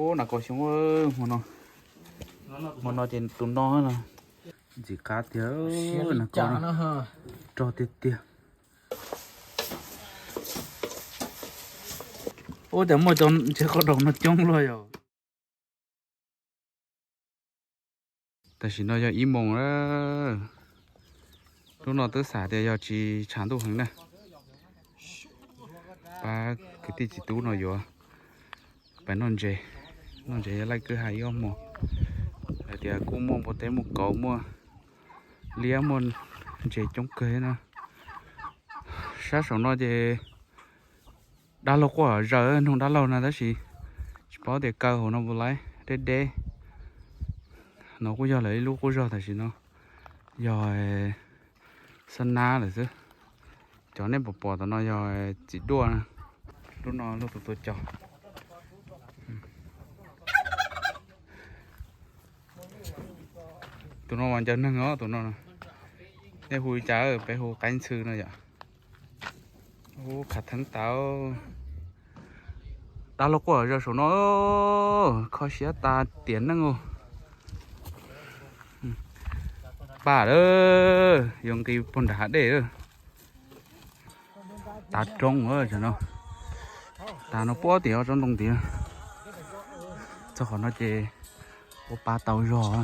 Ub, nas kos xyoob, hmo no, hmo no ces tus no no ntxim qab tiag, nas kos no rog tiag tiag. Ub, cas muaj cov ntseg qos daum no coob luaj yom. Tam sim no yog ib moos lawm. Lub no twb xam tias yog tsis tshav ntuj heev na, pab kwv tij txiv tub no yuav pais noj ntses. Noj ntses yog laij kwj ha ib ob hmos. Hais tias kuj muaj npua teb, muaj kauv, muaj liab, muaj ntses coob kawg na. Sab saum no ces dab laug quaj zaws, noog dab laug na, tab sis tsis paub tias kaw hauv no puas laib, deb deb. No kuj yog lawv ib lub qub zog tam sim no, yog xab nab lawm xwb. Cov nej pom pom tom no yog txiv duaj na. Lub no lub tus tua cos. Tus no mas ncaws neeg os, tus no. Nej hu li cas? Peb hu qaib ntxhw no yom. Ub, khav theeb tas. Dab laug quaj zaws saum no, kho siab tas tiam neej. Pam lawm, yuav nqis puag nram hav dej lawm. Tav roob no, tav no puag tim ob tsob ntoo tid. Txog qhov no ces ua pa tau zog.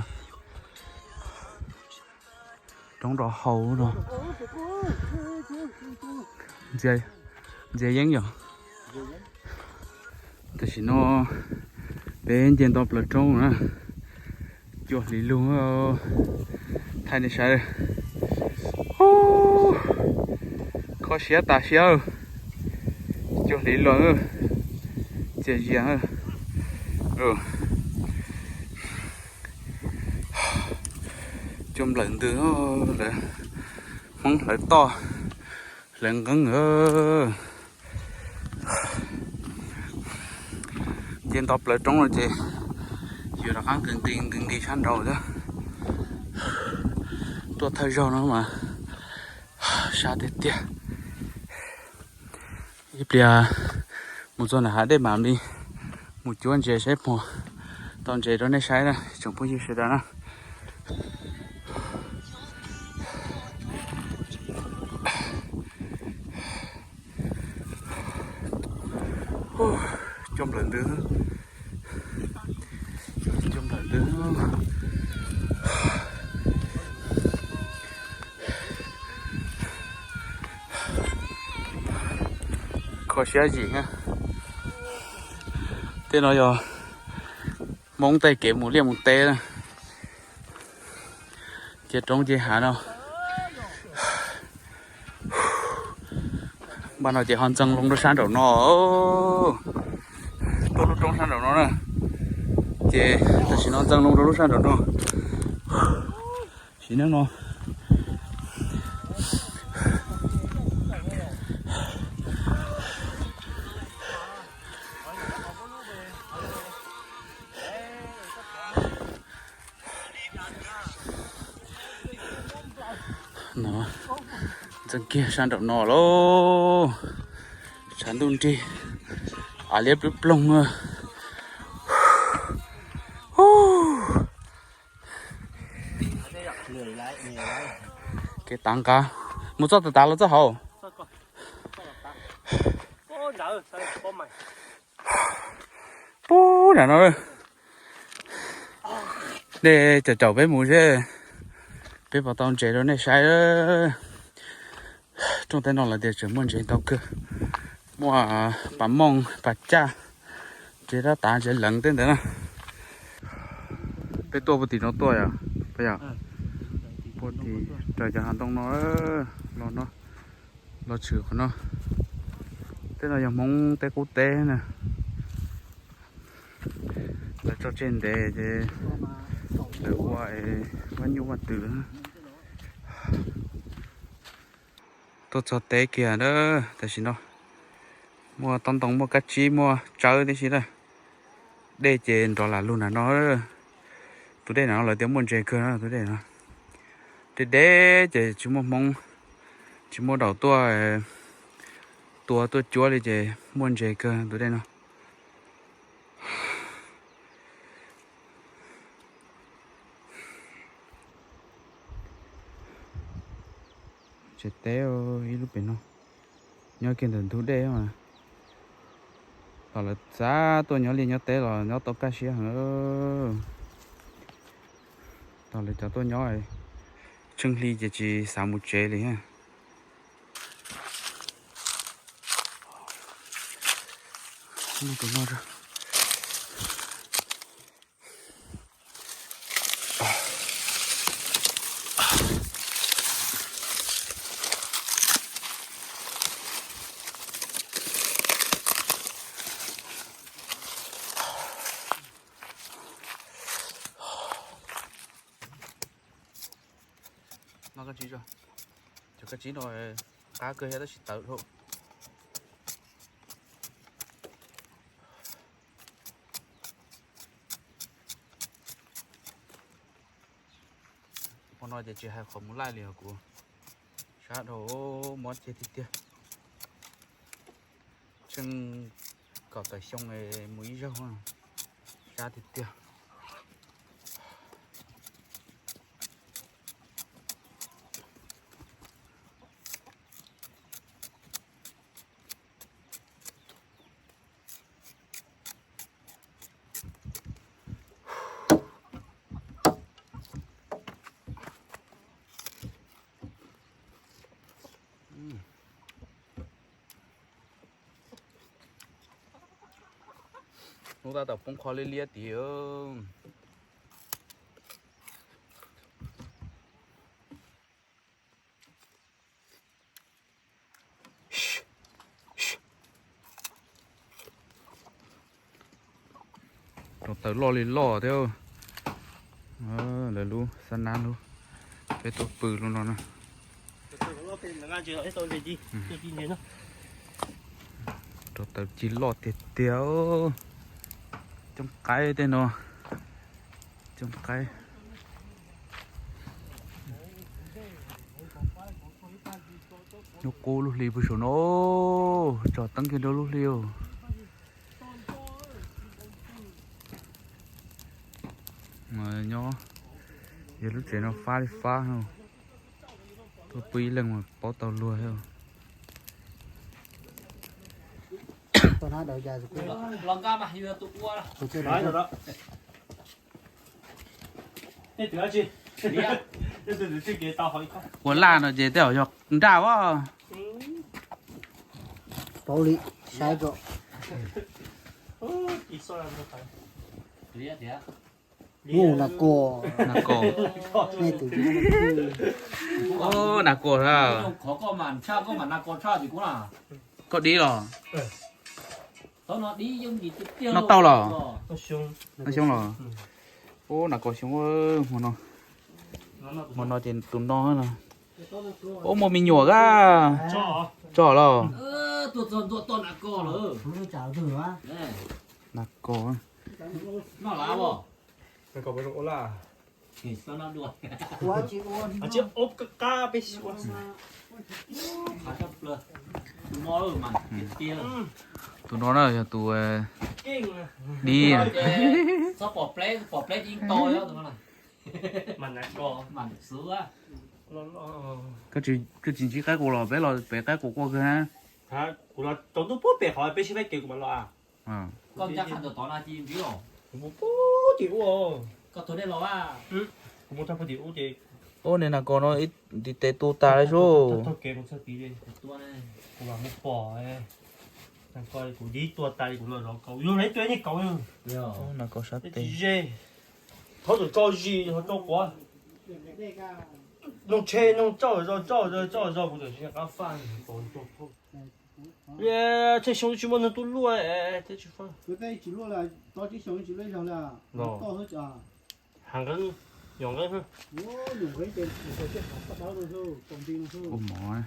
Roob rau hauv no. Ntxias yeeb yom. Tam sim no peb nce nto plaws roob na. Cua hliv lug, thaij nej saib. Kho siab tas siab. Cua hliv lug, txias zias. Cua nplawm ntws, lawv Hmoob hlawv toj, hlawv nqeeb. Nce nto plaws roob no ces yus rov qab nqis nqis nqis nqis sab nraud thiab. Tuaj thawj zaug no mas sab tiag tiag. Ib pliag mus txog nram hav dej mam li mus cuab ntses saib puas tau ntses rau nej saib na tsoom phooj ywg sawv daws na. Cua nplawm ntws, cua nplawm ntws. Kho siab zim na. Tej no yog Hmoob tej kev mus liaj mus teb na. Ces roob ces hav no. Npaj no ces ho ntxeev loo rau sab nraum no. Tuaj lub roob sab nraum no na. Ces tam sim no ntxeev loo rau lub sab nraum no. Sim neej no. No, ntxeev kiag sab nraum no lauj. Tshav ntuj nrig, av liab ploog ploog. Kev tav nqab, mus txoj tav tav los txoj hauv. Pub nram no, nej caum caum peb mus seb peb puas tau ntses rau nej saib. Rooj teb no lawv tias tseem muaj ntses ntau kawg, muaj pas mooj pas caj, ntses tab tav ntses leev tej ntawd na. Peb tuaj puag tim no tuaj yom, puas yog? Puag tim raws cov hav ntoo no los no, los tshwm qhov no. Tej no yog Hmoob teb qub teb na. Lawv tso tseg ntev ces lawv ua vaj nyuj vaj twm. Tuaj txog teb kiag na, tam sim no muaj tob ntoo, muaj kab tsib, muaj tsawb tib si na. Dej ces nrov lam lug nram no. Tus dej no lawv tias muaj ntses kawg na, tus dej no. Deb deb ces tsis muaj Hmoob, tsis muaj daus tuaj tua tuaj cuab li ces muaj ntses kawg tus dej no. Tsev teb ib lub pem no, nyob kiag ntawm ntug dej mas. Thaum lawv xav tuaj nyob liaj nyob teb los nyob tau kaj siab heev. Thaum lawv cov tuaj nyob tsheej hli ces tsis xav mus tsev li. Noj kab tsib tso. Cov kab tsib no qab kawg thiab tab sis tawv dhau. Hmo no ces tsis hais qhov mus laij li os kuv, sab dhau, mob ceg tiag tiag. Tsheej kom tawm xyoo mus ib zaug, sab tiag tiag. Hnub tab tom poob qho liab liab tid. Rau taws loj li loj thiab. Lawv lub xab nab lub, peb tuaj pw lub no na. Rau taws cig loj tiag tiag. Cooj qaib tej no, cooj qaib. Nyuaj qub lub hli puag saum no, tsom teeb kiag rau lub hli. Nyob yog lub tsev no fab li fab, tuaj pw ib leeg mas paub tau luag thiab. Ua laj no ces tej zaum yog nraj as. Paub li, saib tso. Mus nas kos. Nas kos. Nej tus nas kos. Koj dib los? Noj tau los? Noj xyoob los? Ub, nas kos xyoob, hmo no ces tus no no. Ub, muaj me nyuam kab. Tso los? Nas kos. Tus no na yog tus dib. Koj tsis ntsib qaib qus los peb los pem qaib qus quaj kawg na. Kuv los tsaus ntuj puag pem qhov peb sib faib kev kuv mam los as. Kuv mus puag tim ub. Kuv mus txog puag tim ub ces. Ub, niag nas kos no ntiv tes tu tas li sub. Txog kev mus txog tid li. Kuv mam mus pom. Nas kos kuv dib tuag tas li kuv los zov kaus. Yog lawv tua niag kaus. Nas kos sab tes. Ze. Thov txawm tso zis ho tso quav. Noog tshe noog tsoj zog tsoj zog tsoj zog kuv txawm tsis qab faj. Tsheej xyoo tsis muaj neeg tuaj luaj es tsis faj. Heev, nyom nqeeb. Ua mov,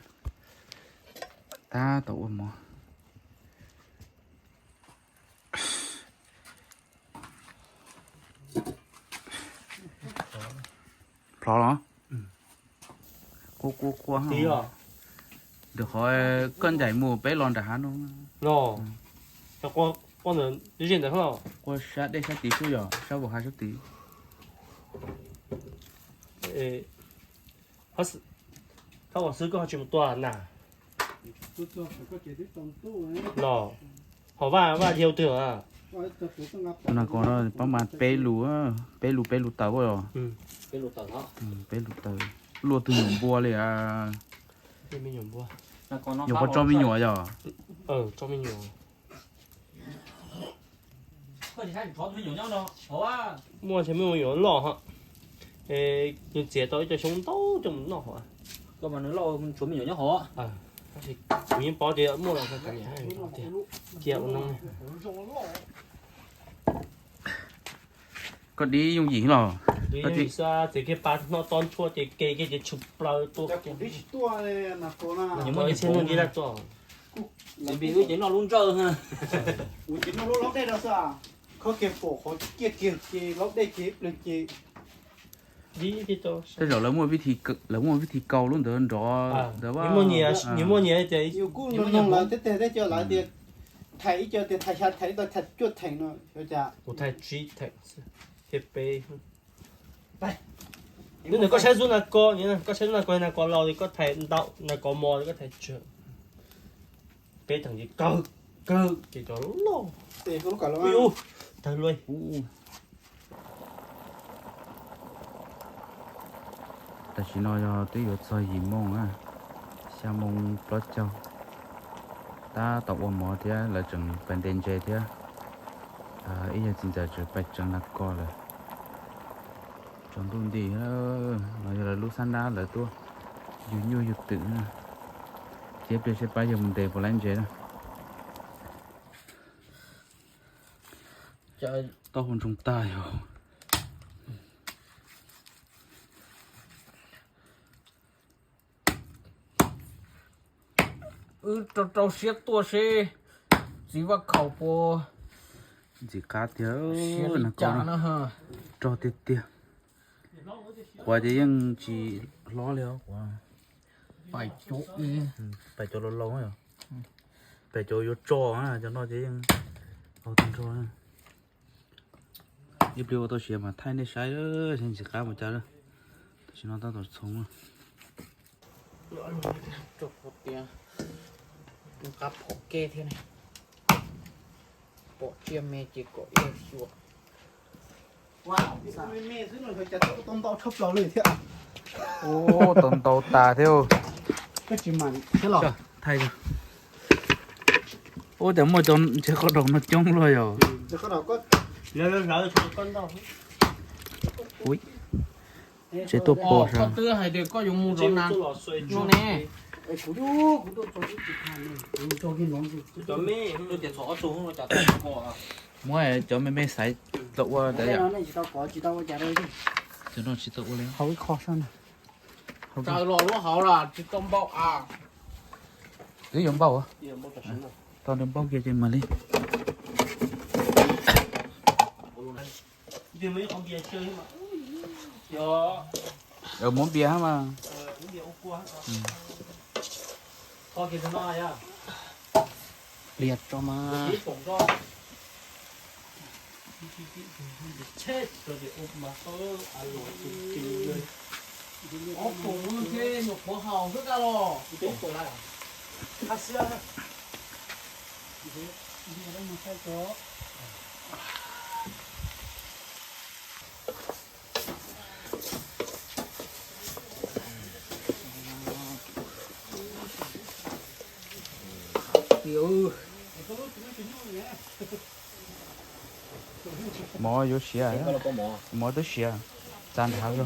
tab tom ua mov. Plhov los? Quaj quaj quaj. Ntawm qhov koj ncaim mus peb los nram hav no. Quaj sab dej sab tid xwb yom, sab vos hav sab tid. Thaub ua xwb koj ho tsis mus tua na. Los, ho vaj vaj yau twg a? Nas kos no pab mas peb lus, peb lus peb lus tawm os. Peb lus tawm. Luaj twg nyuam npua li a. Nyuam qhuav tso me nyuam yog. Muaj ntshe muaj me nyuam loj ho. Nws txiav tau ib co xyoob ntau coj mus noj ho. Kuv yeej paub tias muaj los tiag. Cia ua no. Koj dib yooj yim los? Txiav kiag pas noj to ntshuaj ces ke kiag ces tshwm plaws tuaj. Nws muaj ib txhia noj dib laj tuaj. Vim wb ces noj lub ntsawj. Ua ces noj lub laub dej no xwb. Khob kiag pom qhov ciaj kiag ces laub dej ces ib pliag ces. Tej zaum lawv muaj vib thi kaus lub ntawd nrov ntawd. Nws muaj nyias tias yus kuj nug lawv teb teg tej co lawv tias thais ib co tias thais xya theem ib tau thais cuaj theem no xyov cas. Kuv thais tsib theem xwb thiab peb. Hnub ntawd koj saib zub nas kos, koj saib zub nas kos, nas kos laus li koj thais ntau, nas kos mos li koj thais tsawg. Peb theem ces kawg kawg ces cov loj. Tawg luaj. Tam sim no yog twb yuav txog yim moo na, xya moo plaub caug. Tab tom ua mov thiab lawv tseem pais nte ntses thiab. Ib yawg txiv ntxawm tseem pais tseev nas kos lawm. Tsaus ntuj nti, los yog lawv lub xab nab lawv tuaj yug nyuj yug twm na. Cia pliag seb pab yawg mus ntes puas laib ntses na. Taub hau ntsoog tag yog. Wb rau rau siab tuaj seb txiv Vaj Khaum puas ntxim qab tiag. Siab li cas no. Rog tiag tiag. Quav ces yeej tsis hlob li os. Pais cov laus laus, pais cov yuav tso, cov no ces yeej tag nrho. Ib pliag ua tau siav mas thaij nej saib, ntxim qab mus cas lawm. Tam sim no tab tom txhoov. Rau qhov tias qab phom kej thiab ne, pom tsiaj me ces kom ib xyuas. Tau ntau tshaj plaws li thiab. Ua tau ntau tas thiab. Thaij. Ua cas muaj cov ntshe qhov daus no coob luaj yog. Tsev tuaj pos. Koj twb hais tias koj yuav mus zov nas no ne. Muab cov me me xaiv tau ua ntawd yom. Cov no tsis tau ua li. Hauv ib qho sab na. Tsaws los lub hauv los tsis tau npau a. Twb yuav npau. Tau nws npau kiag ces mam li. Muab npias hab mas. Pliag tso mas. Mov yuav siav, mov twb siav, txav nrad.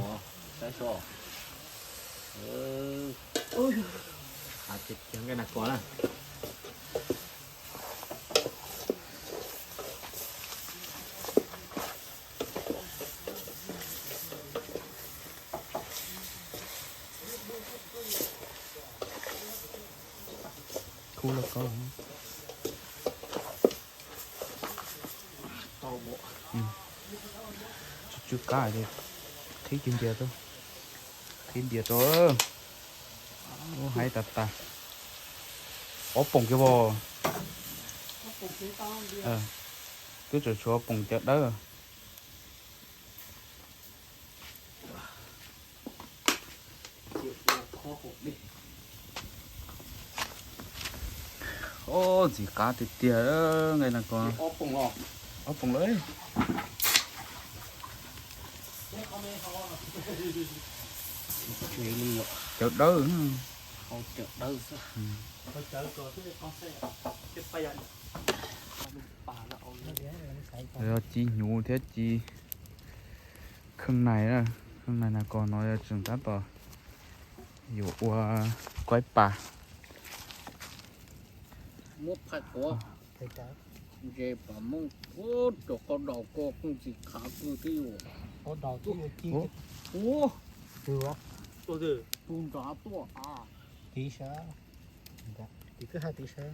Kub lauj kaub. Tsw tsw qab, qhib kiag npias rau, qhib npias rau. Ub, haib tas tas. Ob poom kiag vos. Twb tseem tshuav poom cawv dawb. Ob ntxim qab tiag tiag, nqaij no ko. Ob poom lawm. Cawv dawb. Yog ci hnyuv thiab ci kheej nais, kheej nais na ko no yog tseem tab tom yuav ua qaib pas. Muab phais quav, ntses pam mooj, ub, cov qau daus ko kuj ntxim qab kawg thiab yus. Ub, tus nrad tuaj a. Tiv sab, tiv kwj ha tiv sab.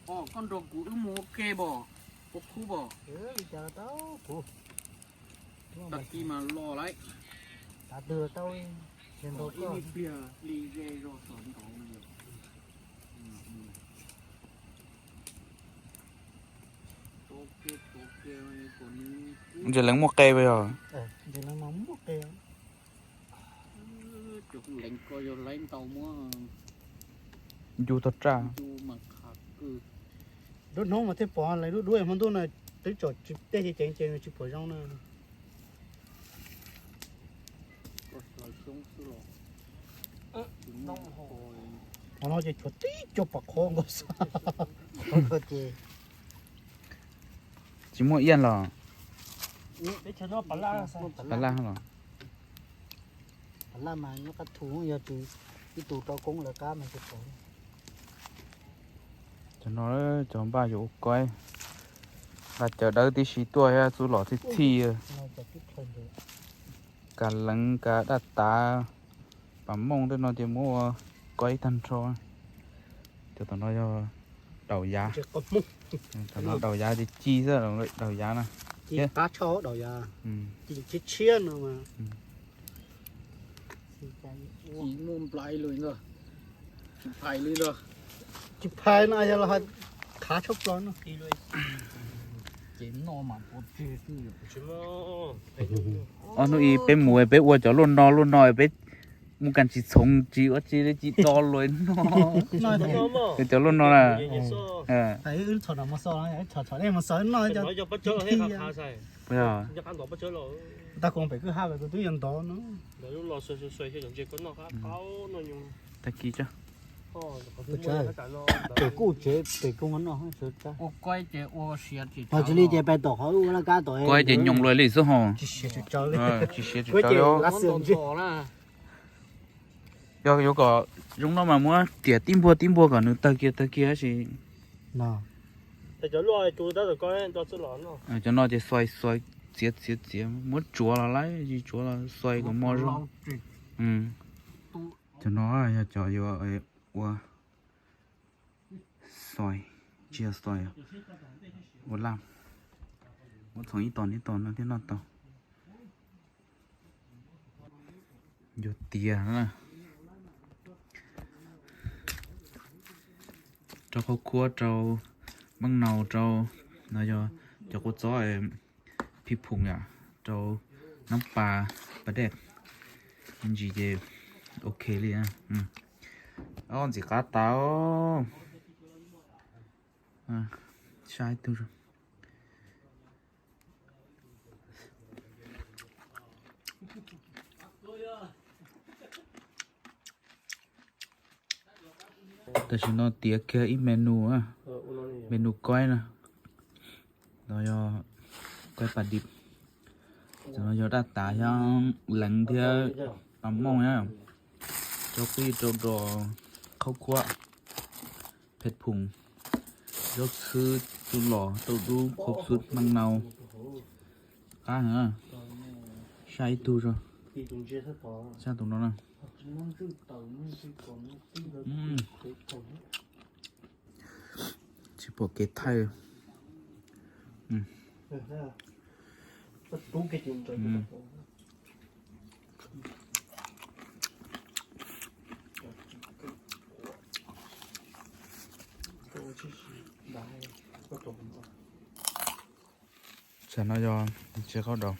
Koj nrog kuv wb mus ua ke pom, ua khub pom. Tag kis mas los lawm. Ib pliag li ze zog tom nraud. Ntses leev muaj qe puas yog? Leev ko yog laib ntau muab. Ncu tag raj. Lub hnub mas thiaj pom lawv lub duab hmo ntuj na, twb tsom tej ceev ceev tsis pom zoo na. Qhov no ces tshuav tib co pom qhov nkaus xwb. Tsis muaj iab los? Pas laj los? Pas laj mas nyob qab thu yog tsis ib tug rau koob lawv qab mas tsis pom. Cov no cov npaj yuav ua kaib, nqa cawv dawb tib si tuaj thiab xub los txhij txhij. Kav leev, kav daj tav, pam mooj tej no ces muab ua kaib tag nrho. Cov tom no yog daus yav. Tom no daus yav ces ci xwb, daus yav na. Qab tshaj daus yav. Ci tshiab tshiab no mas. Muaj nplai lawm ntag. Tsis phais li ntag. Tsis phais no yog los qhav tshaj plaws no. Ces noj mas pov tseg xwb. Ob hnub ib peb mus peb ua cov luaj no luaj no peb mus kas tsis txhoov tsis ua tsi li tsis do luag noj. Cov luaj no na. Tag kis tso. Pem kuj tsev pem kuj noj. Ua kaib ces ua siav tsis tau li ces pais tom qhov ua laj kab tom. Kaib ces nyoos luaj li xwb ho. Tsis siav tsis tau li. Yog yuav kom zoo no mas muab riam tib npuag tib npuag kom nws tawg kiag tawg kiag tab sis. Cov no ces xuais xuais txiav txiav txiav muab tsuav los laib tsis tsuav los xuais kom mos zoo. Cov no yog cov yuav ua xuais, tsis yog xuais, ua laj. Muab txhoov ib tos ib tos no thiaj noj tau. Yuav tiav na. Rau qhauv khuab, rau maj nau, rau no yog cov kua txob phij phoom yom, rau nab pas pas dej me ntsis ces ok li. Ob ntxim qab tas. Saib tug. Tam sim no tiav kiag ib menu, menu kaib na. No yog kaib pas dib. Tam no yog daj tav thiab leev thiab pas mooj na. Rau qij rau dos, qhauv khuab, phej phoom, zaub txhwb, tsuj lom, tauj dub, khau xwb, maj nau. Qab heev. Saib ib tug tso. Saib tus no na. Tsis pom kev thaij. Tam no yog tsis qaub daus.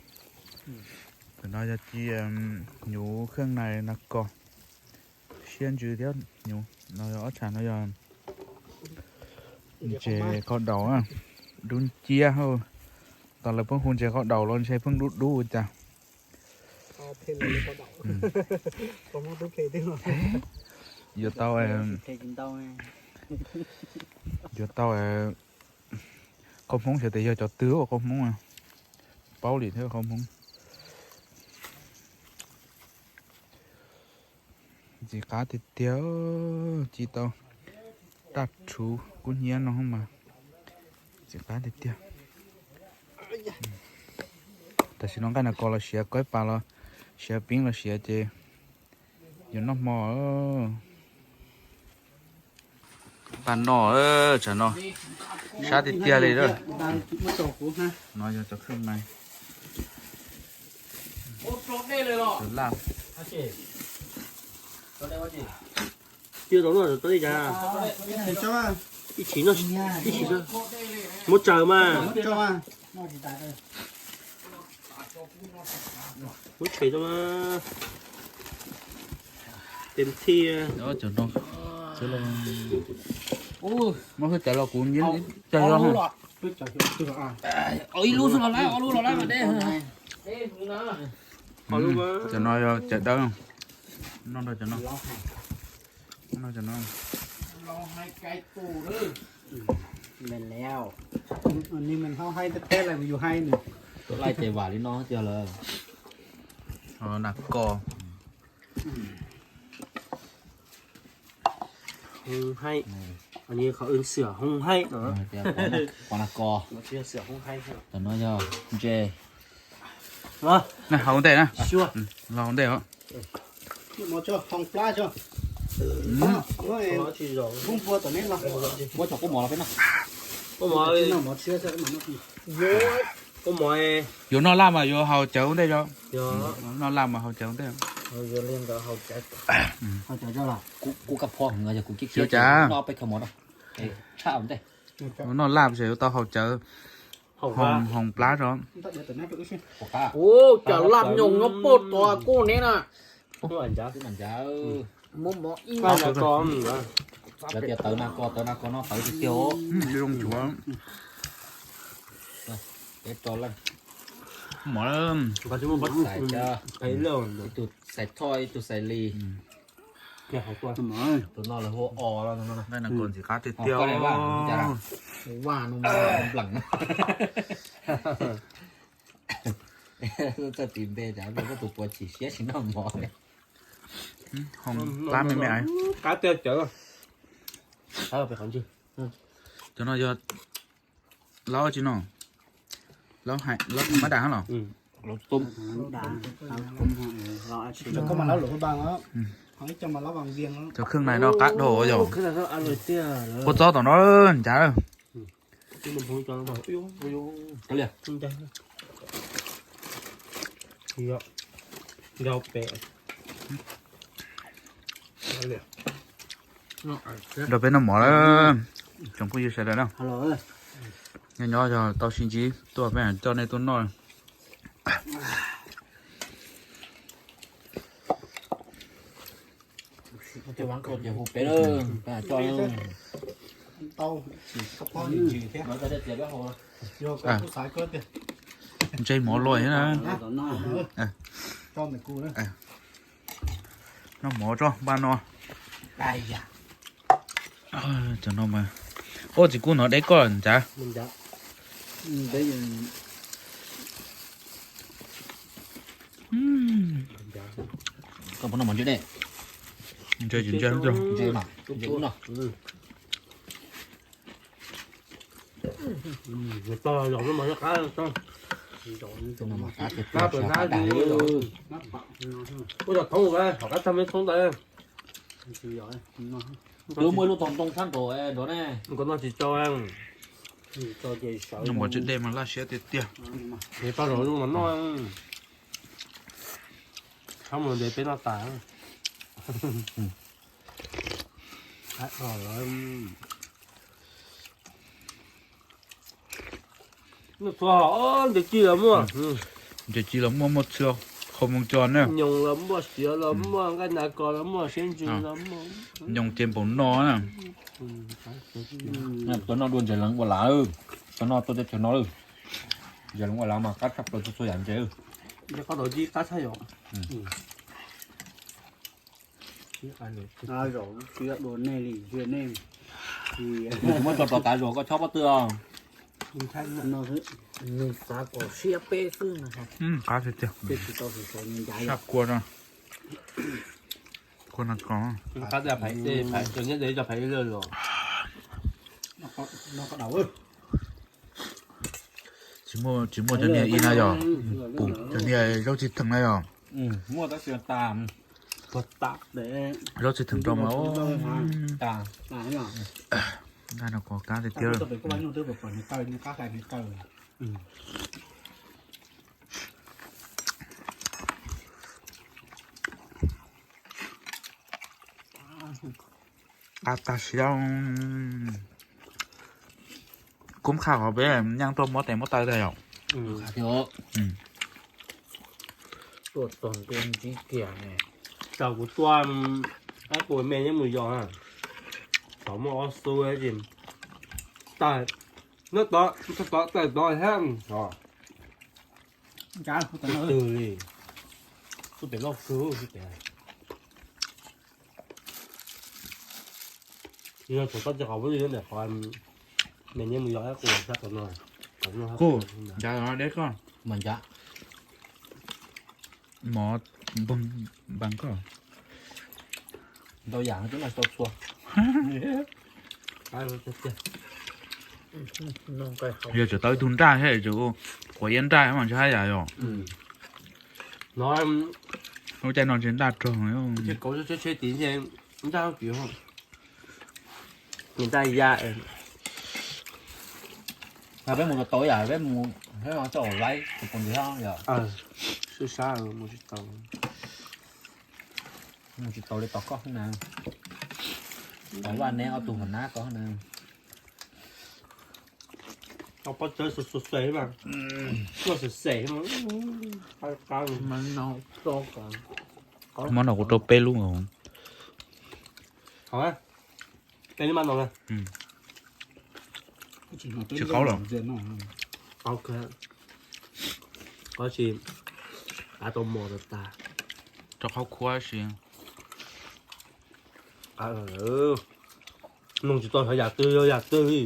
No yog ci, hnyuv kheej nais nas kos, siab ntsws thiab hnyuv. No yog ob tsham no yog ntses qau daus, dub nciab. Tos lawv pheej hu ntses qau daus los ntshe pheej dub dub ua cas. Yuav tau, yuav tau qau Hmoob xyov tias yog cov twg ua qau Hmoob, paub li thiab qau Hmoob. Ntxim qab tiag tiag, ci tau raj rhuv kub hnyiab no mas ntxim qab tiag tiag. Tam sim no nqaij nas kos los siav, koj ib pas los siav, peeb los siav ces yuav noj hmo. Paj no, tsam no sab tiag tiag li lawm. No yog cov kheej nais. Cov laj. Ib chim no, ib chim no, muab tsaws mas. Muab tsaws mas. Tes thij. Muab hwj cawv los kuv nyiab cawv los. Ib lub xwb los lawm, ob lub los lawm mas deb. Cov no yog cawv dawb. Noj rau cov no. Noj cov no. Tus laij ces vam li no tiag lawm. Nas kos. Hoo haib. Qhov xwm hoo haib no. Qhov nas kos. Tam no yog ntses. Hau ntej na. Los hau ntej os. Muab cov kua mov los peb noj. Yuav noj laj mas yuav haus cawv ua ntej os. Noj laj mas haus cawv ua ntej. Kuv kab phob heev, yog kuv kiab kiab ces noj peb khav mov no. Tshaj ua ntej. Noj laj ces yuav tau haus cawv. Hoos plab tso. Ua cas laj nyoos nyob pog tod kuj neb na. Cov tias tawv nas kos, tawv nas kos no tawv tiag tiag. Zoo cuav. Peb rau lawm. Mov, ib tug xais thoj, ib tug xais lis. Tus no lawv hu os los no. Nqaij nas kos ntxim qab tiag tiag. Vaj no nplees. Txawj tis npe cas koj tus puas chim siab tsis noj mov. Hoos plab me me. Qab tiag cawv. Cov no yog laub tsi no? Laub hais, laub mab dam los? Cov kheej nais no qab dhau yog. Kua txob tom no ncav. Nrog peb noj mov lawm, tsoom phooj ywg sawv daws na. Nyob nyob yog tau sib ntsib tuaj peb coj nej tuaj noj. Ntse mov luaj thiab na. Noj mov tso npaj no. Cov no mas, ua txiv kub no deb koj ncav. Koj puas noj mov ntse dej? Ntse tsis ntse. Ntse mas, ntse ub no. Ua cov thoob, hom qab tag me thoob ntawd. Twb muaj ib lub tog ntoo sab nraud nrad ne. Nkaus no tsis tso. Noj mov ntse dej mas laj siab tiag tiag. Tau zaum no mas noj. Txhob mus ntev peb noj tas. Noj txhua, ntses ci los muaj. Ntses ci los muaj, muaj txhua. Qhov moo co na. Nyoos los muaj, siav los muaj, nqaij nas kos los muaj, siab ntsws los muaj. Nyoos ces npaum no na. Tua noj dua ntses leev ua lav, tua noj tua teb chaws no lawm. Ntses leev ua lav mas qab tshaj plaws txhua txhua yam ntses. Qab tau qab tshaj yom. Nws tsis muab tso rov tav zog koj chob pob tw os. Nws xav kom siab peb xwb no. Qab tiag tiag. Sab kua no. Kua no ko. Tsis muaj, tsis muaj cov niag ib no yog, pum cov niag zaub txhij theem na yog. Zaub txhij theem rau mas. Ntaj no ko kab tiag tiag. Qab tag siab. Kub qhaj qhov peb nyaaj tuaj muab tes muab taw tag yom. Tuaj txog ntua ntsib kiag ne. Tau kuv tua, qaib qus me nyob mus yos, thaum muaj ob xub tag, nyob tod, tod tawm tod thiab. Twg li, xub pem loj kawg xub pem. Yog thaum tod ces qhov peb li ntawm qhov me nyob mus yos qaib qus sab tod no. Kuj, ncav deb koj. Mas ncav. Mov npog npag koj. Ntau yam twb noj tsis tau txhua. Yog tseem tau ib tug nraj thiab, tseem quav iab nraj mas ntshe haj yam yom. Lub caij no ntshe nraj rog. Nraj ya. Peb mus tau yam peb mus, peb coj laib tus pos ntses yom. Sab sab mus tsis tau. Mus tsis tau li tos koj na. Tos vaj neb ob tug hauv nab ko na. Tau pob txawb xus xus xes mas, loj xes xes mas. Muab no kuv rau peb lub nkaus. Peb lub mas no na. Tsis qaub los? Qaub kawg. Qaub tsis, qaub tau mos tas tas. Rau qhaub khuab si. Nug tsis tau xyov yam twg yog yam twg li.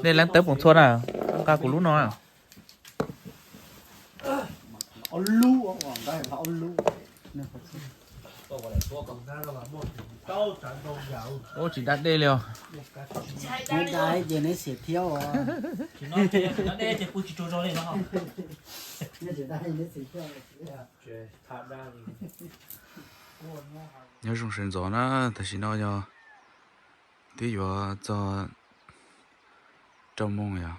Nej leej tawb pum txhua na, nqa kuv lub no. Ub, tsis da dej li os. Neb da ces neb xiam thiab os. Nyob zoo sawv ntxov na, tam sim no yog twb yuav txog rau moos yom.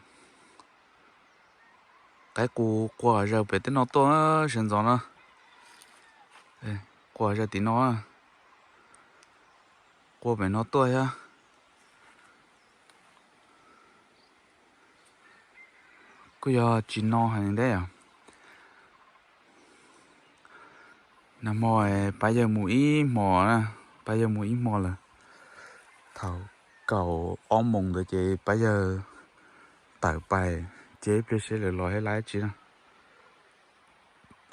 Qaib qus quaj zaws pem tej no tuaj sawv ntxov na. Quaj zaws tim no, quaj pem no tuaj thiab. Kuj yog tsis no heev thiab yom. Nag hmo pab yawg mus ib hmo na, pab yawg mus ib hmo lawm. Thaum kaum ob moos ntawd ces pab yawg tawm pais, ces ib pliag seb lawv los thiab laib tsi na.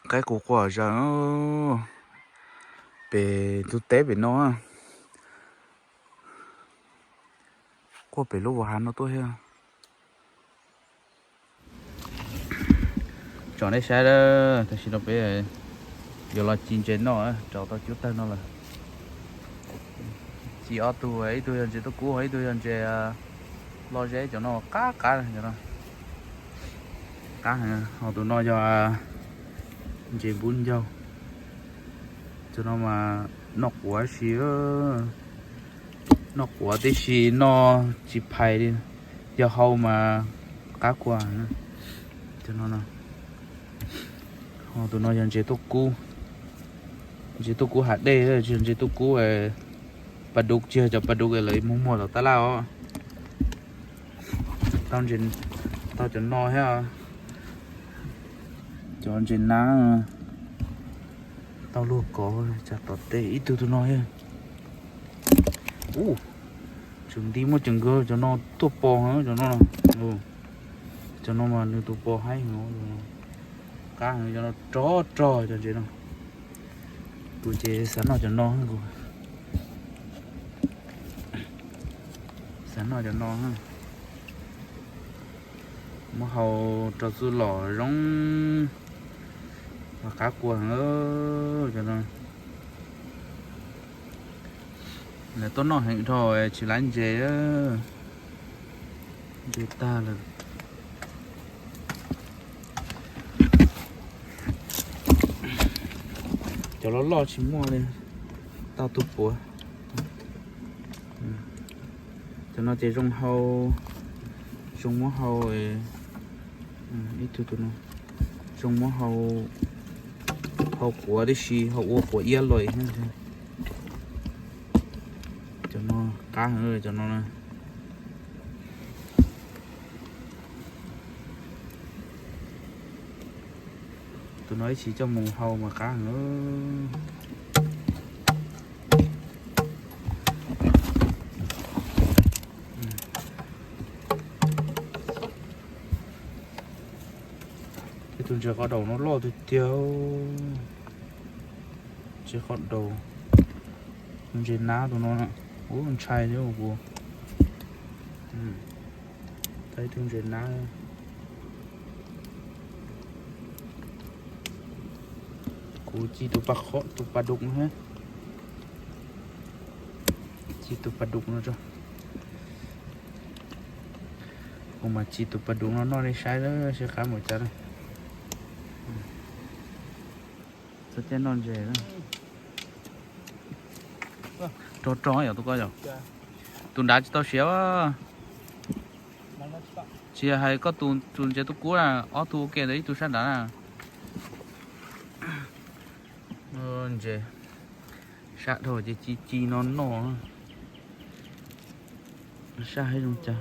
Qaib qus quaj zaws pem tus teb pem no, quaj pem lub vos hav no tuaj thiab. Tsom nej saib, tam sim no peb yuav los ci ntses noj, rau tau cub tawg no lawm. Ci ob tug, ib tug yog ntses tuaj kub, ib tug yog ntses loj zeb, cov no qab qab cov no. Qab heev. Ho tus no yog ntses npub ncaug. Tus no mas noj quav si, noj quav tib si noj tsis phais li, yog hau mas qab kua. Tus no no, Tus no yog ntses tuaj kub, ntses tuaj kub hav dej, tsis yog ntses tuaj kub pas dub, tsis yog cov pas dub lawv muag muag tom tab laj os. Tau cov no thiab, cov ntses nab, tau luag kov tsa tom tej ib tug tus no thiab. Ub, tseem nti muaj ceem kawg, cov no tuaj pos heev cov no. Cov no mas nws tus pos haib heev, qab heev, cov no rog rog cov ntses no. Kuv ces xav noj cov no, kuv xav noj cov no. Muab hau rau txuj lom zoo, mas qab kua heev cov no. Lawv tuaj noj heev dhau tsis laib ntses, ntses tag lawm. Cov loj loj tsis muaj li, tau tus puav. Cov no ces zoo hau, zoo muab hau, ib tug tus no, zoo muab hau, hau quav tib si, hau ua quav iab los thiab. Cov no qab heev cov no na. Tus no ib txhis coj mus hau mas qab heev. Ib tug ntses qos daus no loj tiag tiag. Ntses qos daus, ntses nab tus no, ub ntshai thiab kuv. Tau ib tug ntses nab. Kuv ci tus pas, tus pas dub no thiab. Ci tus pas dub no tso. Kuv mas ci tus pas dub no noj nej saib lawm seb qab npaum cas na. Txog caij noj ntses lawm. Rog rog yom tus ko yom. Tus nrad tsis tau siav. Tsis yog hais koj tus ntses tuaj kub na, ob tug ua ke ntawd ib tug sab nrad na. Ntses sab dhau ces ci ci no noj. Sab heev zoo cas.